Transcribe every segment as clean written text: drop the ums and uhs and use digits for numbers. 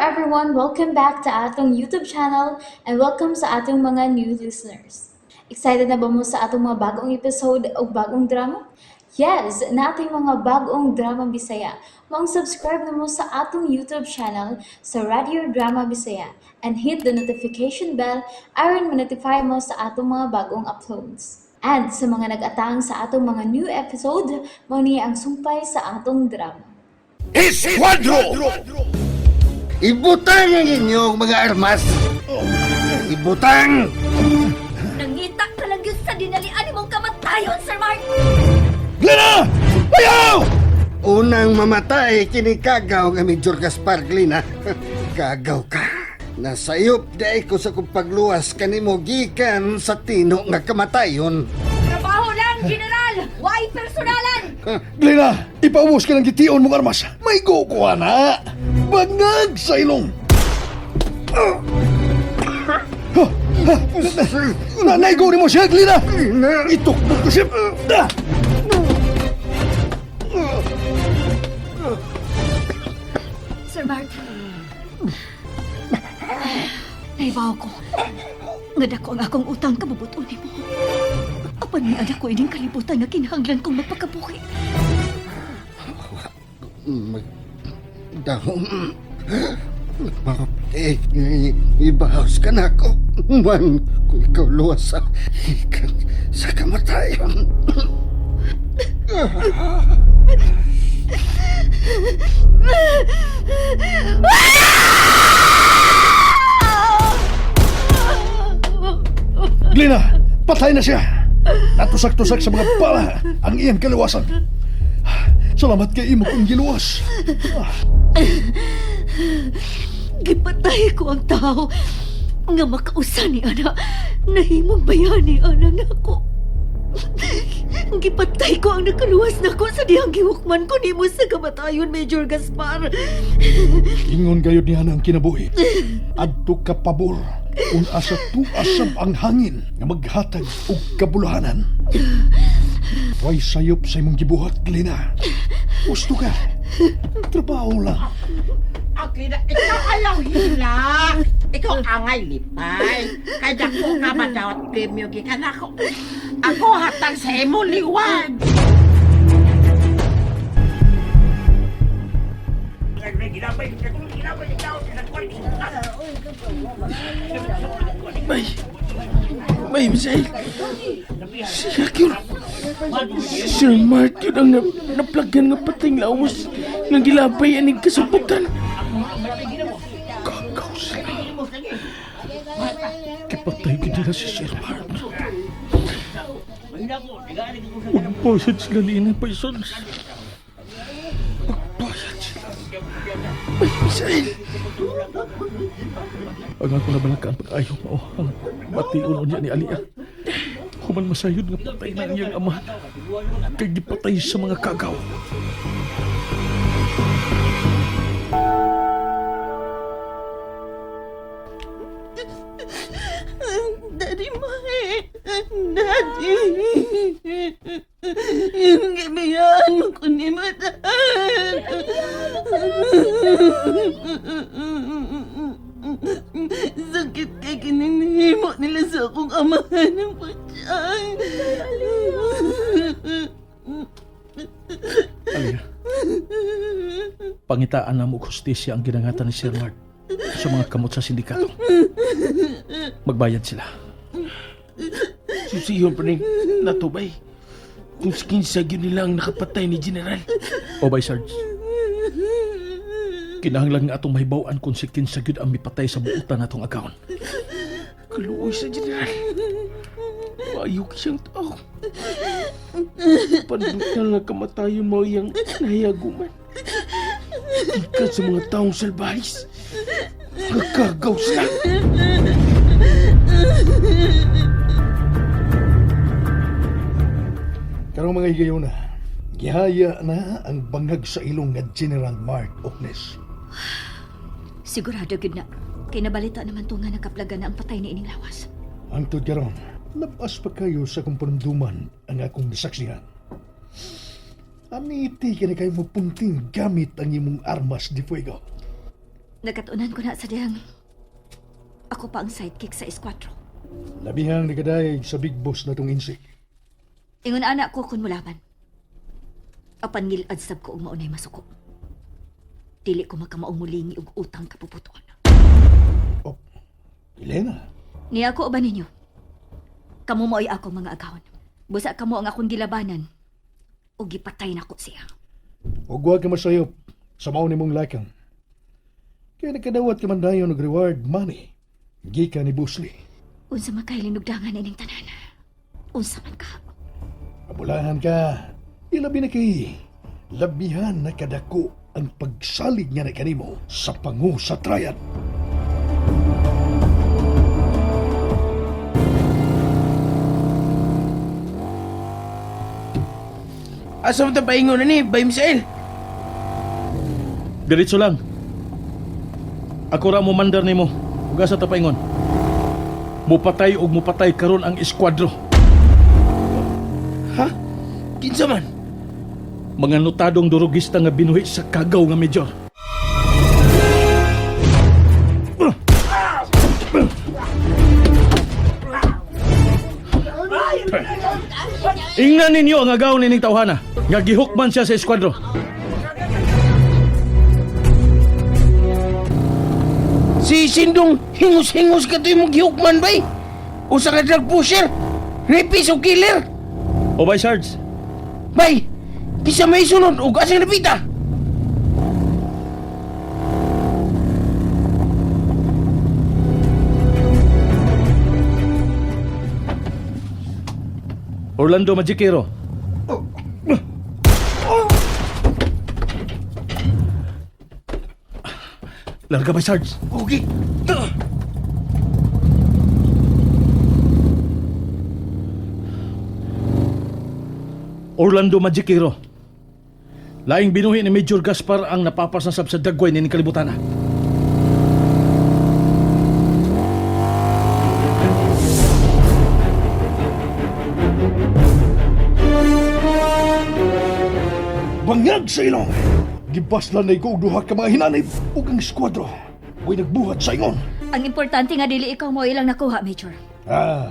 everyone! Welcome back to atong YouTube channel and welcome sa atong mga new listeners. Excited na ba mo sa atong mga bagong episode o bagong drama? Yes, nating mga bagong drama Bisaya. Maong subscribe na mo sa atong YouTube channel sa Radio Drama Bisaya and hit the notification bell aron ma-notify mo sa atong mga bagong uploads. And sa mga nag-atang sa atong mga new episode, mao ni ang sumpay sa atong drama. Esquadro! Ibutang ang inyong mga armas! Ibutang! Nangita ka lang yun sa dinalian mong kamatayon, Sir Mark! Glena! Ayaw! Unang mamatay kini Kagaw nga Major Gaspar Glina. Kagaw ka. Nasayop dai ko sa kong pagluwas kanimo gikan sa tino nga kamatayon. Trabaho lang, General! Why personalan? Glena, ipaubos ka ng gitiyon mong armas. May kukuha na! Bangag sa ilong! Ha! Ha! Nanaygo ni mo siya, Glena! Itukbog ko siya! Ah! Sir Mark. Naibaw ko. Nga dako ang akong utang kabubuton nimo. Apan ni anak ko ining kalibutan nga kinahanglan kong magpakabuhi. Magdahom. Eh, ibahaws ka na ako. Man, kung ikaw luwas sa, ikan, sa kamatayon. Glena, patay na siya! Natusak-tusak sa mga bala ang iyang kaliwasan. Salamat kay imo kong giluwas. Gipatay ko ang tao nga makausa ni ana. Nahimong bayani ana nako. Gipatay ko ang nakaluwas nako sa dihang giwukman ko nimo sa kamatayon, Major Gaspar. Ingon gayud niya ang kinabuhi. Adto ka pabor kung asa tuasab ang hangin nga maghatag og kabulahanan. Way sayop sa imong gibuhat, Glena. Gusto ka. Trabaho lang. Okay na, ikaw ayaw hilak. Ikaw angay lipay. Kay dako ka madawat premyo gikan ako. Ako hatag sa imo liwag. May... May Misael. Siya yun. Si Sir Mark yun ang naplagyan nga pating lawas nga gilabay aning kasabutan. Kagaw sila. Kipatay ko nila si Sir Mark. Magbayad sila ni Ina Paisons. Magbayad sila. May Misael. Ang ako nabalakaan pag-ayaw mao ang bation niya ni Alia. Human masayod nga patay na ang iyang ama. Kay gipatay sa mga kagaw. Daddy, Mike! Daddy! Yung gabayaan mo ko ni Matan! Sakit kay kininihimo nila sa akong amahan ng putyan. Alia, pangitaan na mo og hustisya ang ginangatan ni Sir Mark sa mga kamot sa sindikato. Magbayad sila. Susiyon pa rin natubay. Kung skinsa yun nila ang nakapatay ni General. O bay, Sarge. Kinahanglan nga atong mahibaw-an kung si kinsa gyud ang mipatay sa buutan natong agawon. Kaluoy sa General. Maayo siyang tao. Pandutal nga kamatayon mo iyang nahiyaguman. Gikan sa mga taong salbahis. Kakagaw sila. Karong mga higayona, gihaya na ang bangag sa ilong nga General Mark Ocnes. Sigurado gyud na. Kay nabalita naman to nga nakaplagan na ang patay ni ining lawas. Hangtod karon, labas pa kayo sa akong panumduman ang akong nasaksihan. Amiti ka na kayo mapunting gamit ang imong armas de fuego. Nakatunan ko na sa diyang ako pa ang sidekick sa eskwatro. Labihang nagadaig sa big boss na tong insik. Ingon anak ko kun mulaban. Apan ngilad sab ko og maunay masuko. Dili ko makamaong mulingi og utang kapuputon. Oh, Elena. Niya ako ba ninyo? Kamo mao'y akong mga agawon. Busa kamo ang akong gilabanan. O gipatay nako siya. Ug wa ka masayop sa mao nimong lakang. Kaya nakadawat ka man dayon og reward money. Gikan ni Busley. Unsa man kay linugdangan ining tanan. Unsa man ka. Abulahan ka. Ilabi na kay labihan na kadako ang pagsalig nga na kanimo sa pangu sa triad. Asa mo ta paingon na ni, Bay Misael? Diretso lang. Ako ra mo mandar nimo. Ug asa ta paingon? Mupatay og mupatay karon ang eskuadro. Ha? Kinsa man? Mga notadong durugista nga binuhi sa kagaw nga major. Ingnan ninyo ang agaw nining tawhana nga gihukman siya sa eskuadro. Si Sindong hingos-hingos ka to imong gihukman, bay. Usa ka drug pusher, rapist o killer. O bay Sarge, Bay, kisa may sunod og asang napita. Orlando Magiquero. Larga bay Sarge. Okay. Orlando Magiquero. Laing binuhi ni Major Gaspar ang napapasasab sa dagway ni kalibutan. Bangag sa ilong. Gibaslan na ko og duha ka mga hinanib ug ang eskuadro. Way nagbuhat sa ingon. Ang importante nga dili ikaw mo ilang nakuha, Major. Ah,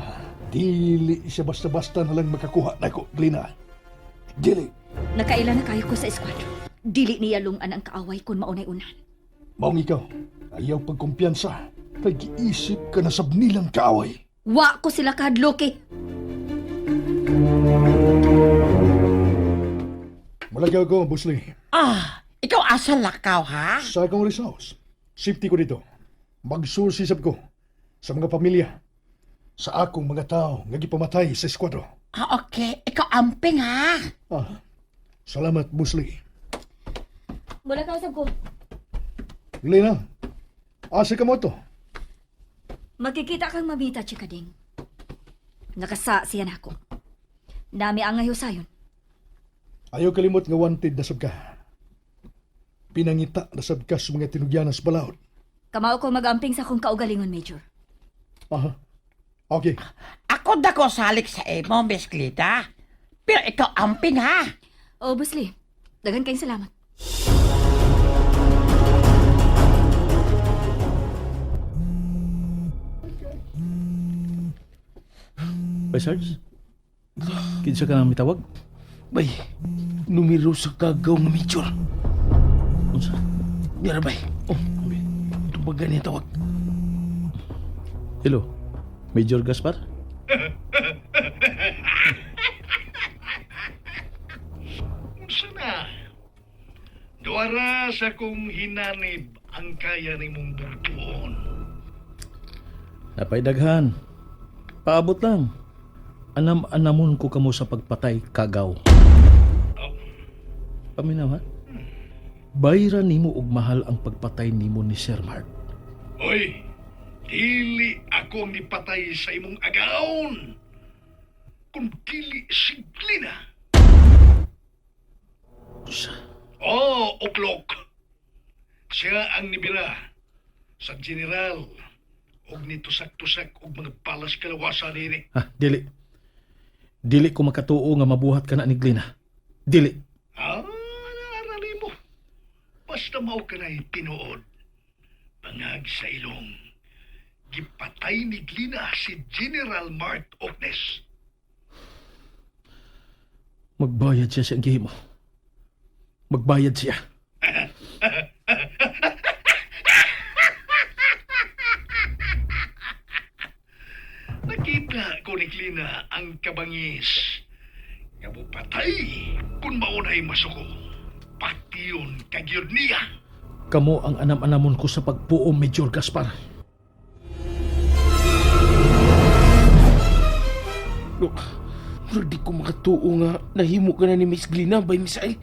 dili siya basta-basta na lang makakuha nako, Glina. Dili. Nakaila na kayo ko sa eskwatro. Dili niya lungan ang kaaway kun maunay unan. Maong ikaw, ayaw pagkumpiyansa. Kay giisip ka na sab nilang kaaway. Wa ko sila kahadloki. Malagaw ko, Busley. Ah, ikaw asa lakaw ha? Sa akong rest house, safety ko dito. Magsulsi sab ko sa mga pamilya, sa akong mga tao nga gipamatay sa eskuadro. Ah, okay. Ikaw amping ha? Ah, salamat, Busley. Mula ka usab ko. Lena, asa ka mo to? Magkikita kang mamita, chikading. Nakasa siya nako. Nami ang sayon. Ayaw kalimot nga wanted na sab ka. Pinangita na sab ka sa mga tinugyanas balaod. Kamao ko magamping sa akong kaugalingon, Major. Aha. Okay. Ako dako salik sa imo, Miss Glida. Pero ikaw amping ha? O, Busli. Daghan kayong salamat. Bay Sarge? Kinsa ka nang mitawag? Bay, numero sa kagaw nga major. Unsa? Dira, bay. Oh, tubagan niya tawag. Hello. Major Gaspar? Unsa na? Duara sa kong hinanib ang kaya nimong butuon. Napay daghan. Paabot lang. Anam-anamon ko kamo sa pagpatay kagaw. Paminaw ha? Bayra nimo og mahal ang pagpatay nimo ni Sir Mark. Oy, dili ako ang nipatay sa imong agaon. Kung dili si Glina. Unsa? Oh, uklok. Siya ang nibira sa general og nitusak-tusak og mga balas kalawasan nini. Ha, dili. Dili ko makatuo nga mabuhat ka na ni Glina. Dili. Ah, naarali mo. Basta mao ka na'y tinuod. Bangag sa ilong. Gipatay ni Glina si General Mart Oknes. Magbayad siya sa iyang gihimo. Magbayad siya. Nakita ko ni Glina ang kabangis. Nga mopatay kung maunay masuko. Patiyon kagyod niya. Kamo ang anam-anamon ko sa pagpuo, Major Gaspar. No, murag di ko makatuo nga nahimo ka na ni Miss Glina bay Misael.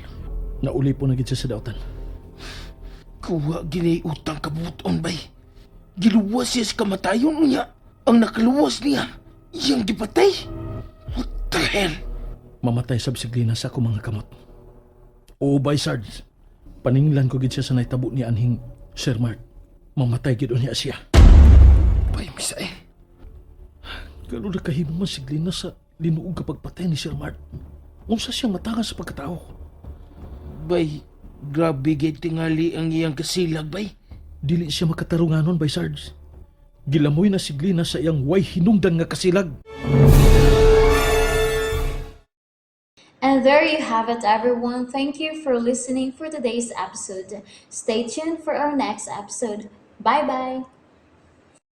Nauli po na gid siya sa dautan. Kuha ginay utang kabuton bay. Giluwas siya sa kamatayon niya. Ang nakaluwas niya, iyang gipatay. What the hell? Mamatay sab si Glina sa akong mga kamot. Oo, bay Sarge. Paninglan ko gid siya sa naitabo ni anhing Sir Mark. Mamatay gid unya siya. Bay Misael. Gano na kahimo man si Glina sa linuog kapag patay ni Sir Mark. Unsa siya matangan sa pagkatao? Bay, grabe gay tingali ang iyang kasilag bay. Dili siya makatarunganon bay Sarge. Gilamoy na si Glina sa iyang way hinungdan nga kasilag. And there you have it, everyone. Thank you for listening for today's episode. Stay tuned for our next episode. Bye bye.